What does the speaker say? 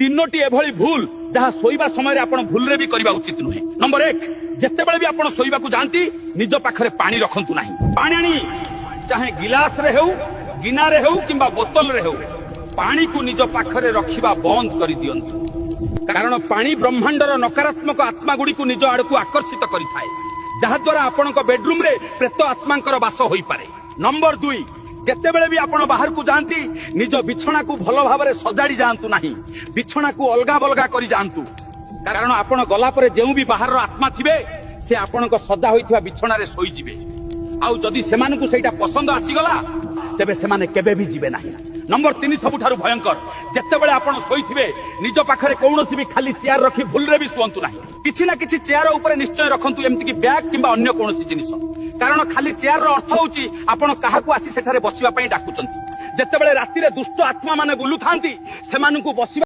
ତିନୋଟି ଏଭଳି ଭୁଲ, ଯାହା ଶୋଇବା ସମୟରେ ଆପଣ ଭୁଲରେ ବି କରିବା ଉଚିତ ନୁହେଁ। ନମ୍ବର 1, ଯେତେବେଳେ ବି ଆପଣ ଶୋଇବାକୁ ଯାଆନ୍ତି, ନିଜ ପାଖରେ ପାଣି ରଖନ୍ତୁ ନାହିଁ। ପାଣି ଚାହେ ଗିଲାସରେ ହେଉ, ଗିନାରେ ହେଉ କିମ୍ବା ବୋତଲରେ ହେଉ, ପାଣିକୁ ନିଜ ପାଖରେ ରଖିବା ବନ୍ଦ କରିଦିଅନ୍ତୁ। କାରଣ ପାଣି ବ୍ରହ୍ମାଣ୍ଡର ନକାରାତ୍ମକ ଆତ୍ମା ଗୁଡ଼ିକୁ ନିଜ ଆଡ଼କୁ ଆକର୍ଷିତ କରିଥାଏ, ଯାହାଦ୍ୱାରା ଆପଣଙ୍କ ବେଡରୁମରେ ପ୍ରେତ ଆତ୍ମାଙ୍କର ବାସ ହୋଇପାରେ। ନମ୍ବର 2, ଯେତେବେଳେ ବି ଆପଣ ବାହାରକୁ ଯାଆନ୍ତି, ନିଜ ବିଛଣାକୁ ଭଲ ଭାବରେ ସଜାଡି ଯାଆନ୍ତୁ ନାହିଁ। ବିଛଣାକୁ ଅଲଗା ବଲଗା କରି ଯାଆନ୍ତୁ। କାରଣ ଆପଣ ଗଲା ପରେ ଯେଉଁ ବି ବାହାରର ଆତ୍ମା ଥିବେ, ସେ ଆପଣଙ୍କ ସଜା ହୋଇଥିବା ବିଛଣାରେ ଶୋଇଯିବେ। ଆଉ ଯଦି ସେମାନଙ୍କୁ ସେଇଟା ପସନ୍ଦ ଆସିଗଲା, ତେବେ ସେମାନେ କେବେ ବି ଯିବେ ନାହିଁ। ନମ୍ବର 3 ସବୁଠାରୁ ଭୟଙ୍କର। ଯେତେବେଳେ ଆପଣ ଶୋଇଥିବେ, ନିଜ ପାଖରେ କୌଣସି ବି ଖାଲି ଚେୟାର ରଖି ଭୁଲରେ ବି ଶୁଅନ୍ତୁ ନାହିଁ। କିଛି ନା କିଛି ଚେୟାର ଉପରେ ନିଶ୍ଚୟ ରଖନ୍ତୁ, ଏମିତିକି ବ୍ୟାଗ୍ କିମ୍ବା ଅନ୍ୟ କୌଣସି ଜିନିଷ। କାରଣ ଖାଲି ଚେୟାରର ଅର୍ଥ ହଉଛି ଆପଣ କାହାକୁ ଆସି ସେଠାରେ ବସିବା ପାଇଁ ଡାକୁଛନ୍ତି। ଯେତେବେଳେ ରାତିରେ ଦୁଷ୍ଟ ଆତ୍ମା ମାନେ ବୁଲୁଥାନ୍ତି, ସେମାନଙ୍କୁ ବସିବା